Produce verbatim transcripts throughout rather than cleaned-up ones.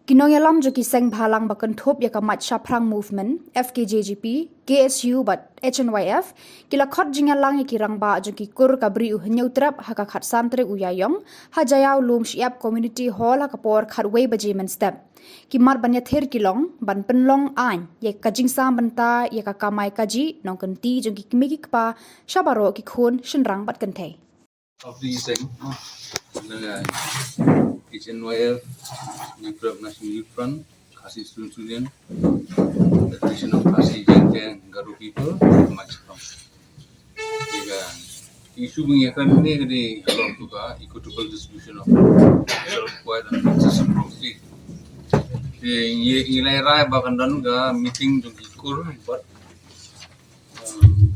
Ki nongïalam jong ki seng bhalang ba kynthup ïa ka Mait Shaphrang Movement, F K J G P, K S U bad H N Y F, ki la khot jingïalang ïa ki rangbah jong ki kur ka Bri u Hynñiewtrep ha ka khatsan tarik u Ïaïong, ha Jaïaw Lum Shyiap Community Hall ha ka por khatwei baje mynstep. Ki mat ban ïathir ki long ban pynlong aiñ ïa ka jingsam bynta ïa ka kamai kajih nongkynti jong ki kmie ki kpa sha baroh ki khun shynrang bad kynthei. Of the Seng, na H N Y F, Hynñiewtrep National Youth Front, Khasi Students Union, Federation of Khasi Jaintia and Garo People, Mait Shaphrang. Issue ba ngi ïakren hangne ka dei halor ka equitable distribution of self required and accessory property. Te ngi ngi la rai ba kan don ka meeting jong ki kur, but um,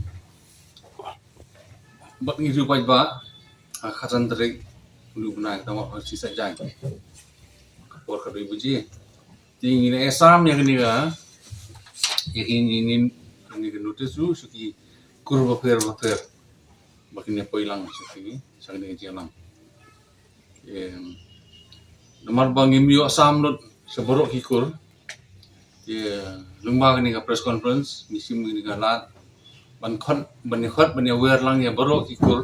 bad ngi ju paidbah ha ka khatsan tarik u bnai, tangba ha shi Saitjaiñ ka por khatwei baje. Te ngi la ïasam ïa kane ka, ïa kane ka notice ruh sha ki kur bapher bapher ba kin ïa poi lang sha kane, sha kane ka jingïalang. Em, namar ba ngim ïoh sam lut sha baroh ki kur. Te lyngba kane ka press conference ngi shim kane ka lad ban khot, ban ïa khot, ban ïa wer lang ïa baroh ki kur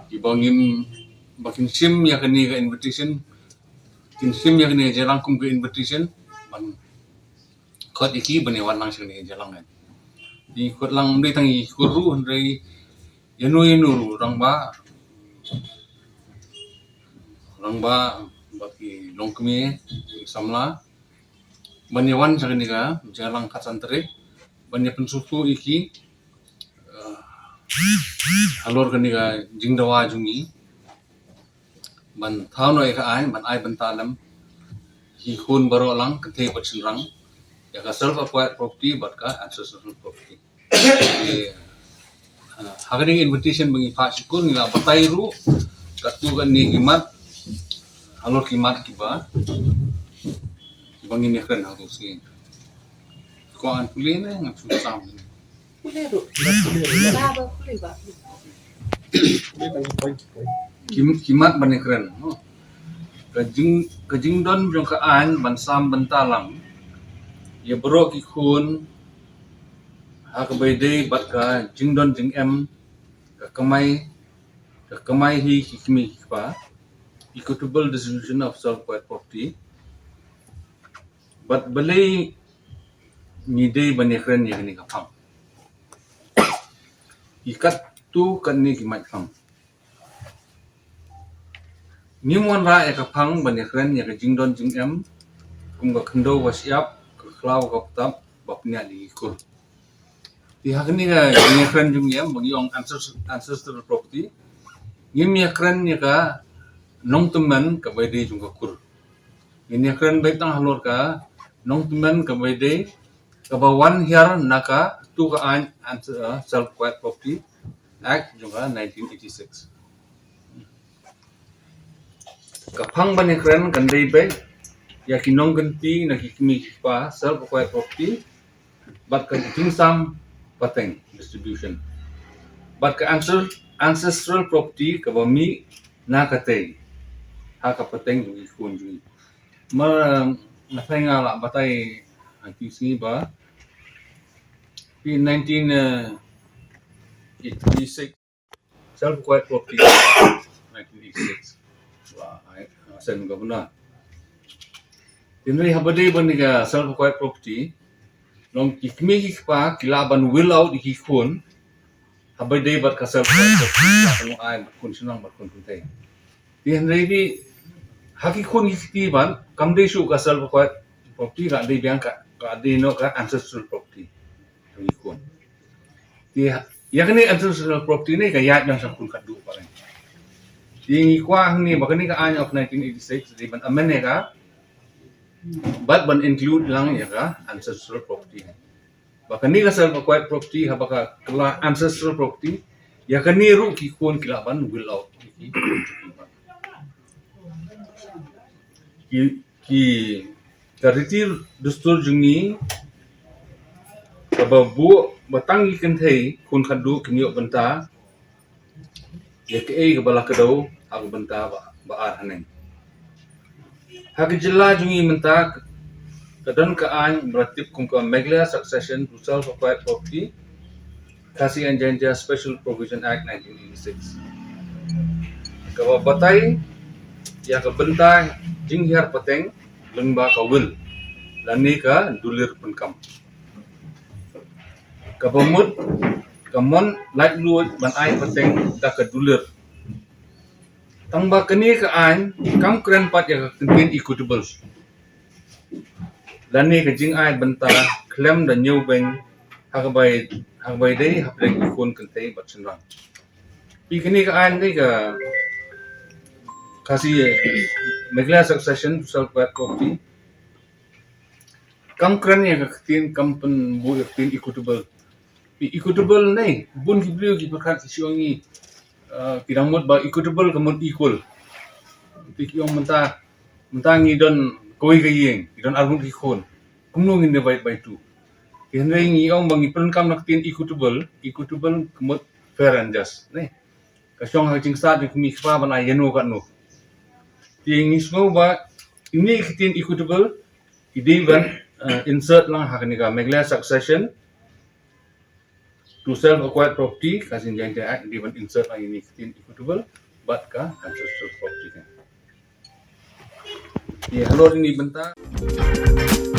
kiba ngim, ba kin shim ïa kane ka invitation, kin shim ïa kane ka jingïalang kum ka invitation ban khot ïa ki ban ïa wan lang sha kane ka jingïalang. Ngi khot lang ym dei tang ïa ki kur ruh, hynrei ïano ïano ruh, rangbah, rangbah bad ki longkmie, ki samla, ban ïa wan sha kane ka jingïalang khatsan tarik ban ïa pynsngewthuh ïa ki, eh, halor kane ka jingdawa jong ngi ban thaw noh ïa ka aiñ ban ai bynta lem ïa ki khun baroh lang, kynthei bad shynrang, ïa ka self acquired property bad ka ancestral property. Te, ah, ha kane ka invitation ba ngi phah sha ki kur ngi la batai ruh katto katne ki mat, halor ki mat kiba, kiba ngin ïakren ha kato ka sngi. Ko an pule ne ngan shu sam ne. Pule ruh. Ba ba pule ba. Ki, ki mat ban ïakren, no? Ka jing, ka jingdon jong ka aiñ ban sam bynta lang ïa baroh ki khun ha kaba ïadei bad ka jingdon jingem, ka kamai, ka kamai hi ki kmie ki kpa, equitable distribution of self acquired property. Bad balei ngi dei ban ïakren ïa kane ka phang? Ki katto katne ki mait phang. Ngim wanrah ïa ka phang ban ïakren ïa ka jingdon jingem kum ka khyndew ka shyiap, ka khlaw ka btap ba pynïaid ïa ki kur. Te ha kane ka jingïakren jong ngi ba ngi ong ancest-, ancestral property, ngim ïakren ïa ka nongtymmen kaba ïadei jong ka kur. Ngin ïakren beit tang halor ka nongtymmen kaba ïadei, kaba wan hiar na ka, to ka aiñ, uh, Self Acquired Property Act jong ka nineteen eighty-six. Ka phang ban ïakren kan dei beit ïa ki nongkynti na ki kmie ki kpa, self acquired property, bad ka jingsam pateng, distribution, bad ka ancestral, ancestral property kaba mih na ka tei ha ka pateng jong ki khun jong ngi. Mar, eh, nga tharai nga la batai ha ki sngi ba, in nineteen eighty-six, Self Acquired Property, nineteen eighty-six, la ai, ah, Sen Governor. Hynrei haba dei ban ïa ka Self Acquired Property, long ki kmie ki kpa ki lah ban will out ïa ki khun haba dei bad ka Self Acquired Property, la ka nong ai bad khun shynrang bad khun kynthei. Te hynrei ki, ha ki khun ki kti ban, kam dei shuh ka Self Acquired Property, ka dei biang ka, ka dei noh ka ancestral property jong ki khun. Te ïa kane ancestral property ne ka ïaid biang sha khun khatduh pat. Te ngi kwah hangne ba kane ka aiñ of nineteen eighty-six dei ban amend ïa ka, bad ban include lang ïa ka ancestral property. Ba kane ka self acquired property haba ka kylla ancestral property, ïa kane ruh ki khun ki lah ban will out. Ki, ki, ka riti dustur jong ngi kaba buh ba tang ki kynthei khun khatduh kin ïoh bynta ïa kaei kaba la kdew ha ka bynta ba ba ar haneng. Ha ka jylla jong ngi mynta ka don ka aiñ ba la tip kum ka Meghalaya Succession to Self Acquired Property, Khasi and Jaintia Special Provision Act nineteen eighty-six, kaba batai ïa ka bynta jinghiar pateng lyngba ka will lane ka dulir pyndonkam, kaba mut ka mon laitluid ban ai pateng da ka dulir. Tang ba kane ka aiñ kam kren pat ïa ka kyntien equitable lane ka jingai bynta khlem da ñiewbeiñ ha kaba, ha kaba ïadei hapdeng ki khun kynthei bad shynrang. Phi, kane ka aiñ ne ka Khasi, Meghalaya Succession to Self Acquired Property, kam kren ïa ka ktien, kam pynbud ïa ka ktien equitable. Phi, equitable ne, bun ki briew ki pyrkhat ki shu ong ngi, ah, ki dang mut ba equitable ka mut equal. Te ki ong mynta, mynta ngi don kawei ka ïing, ngi don arngut ki khun, kumno ngin divide by two? Te hynrei ngi ong ba ngi pyndonkam na ka ktien equitable. Equitable ka mut fair and just ne. Ka shong ha ka jingstad jong ka kmie ka kpa ban ai ïano katno. Te ngi sngew ba ine i ktien equitable i dei ban, eh, insert lang ha kane ka Meghalaya Succession to Self Acquired Property, Khasi and Jaintia Act, i dei ban insert lang ine i ktien equitable bad ka ancestral property. Te halor ine i bynta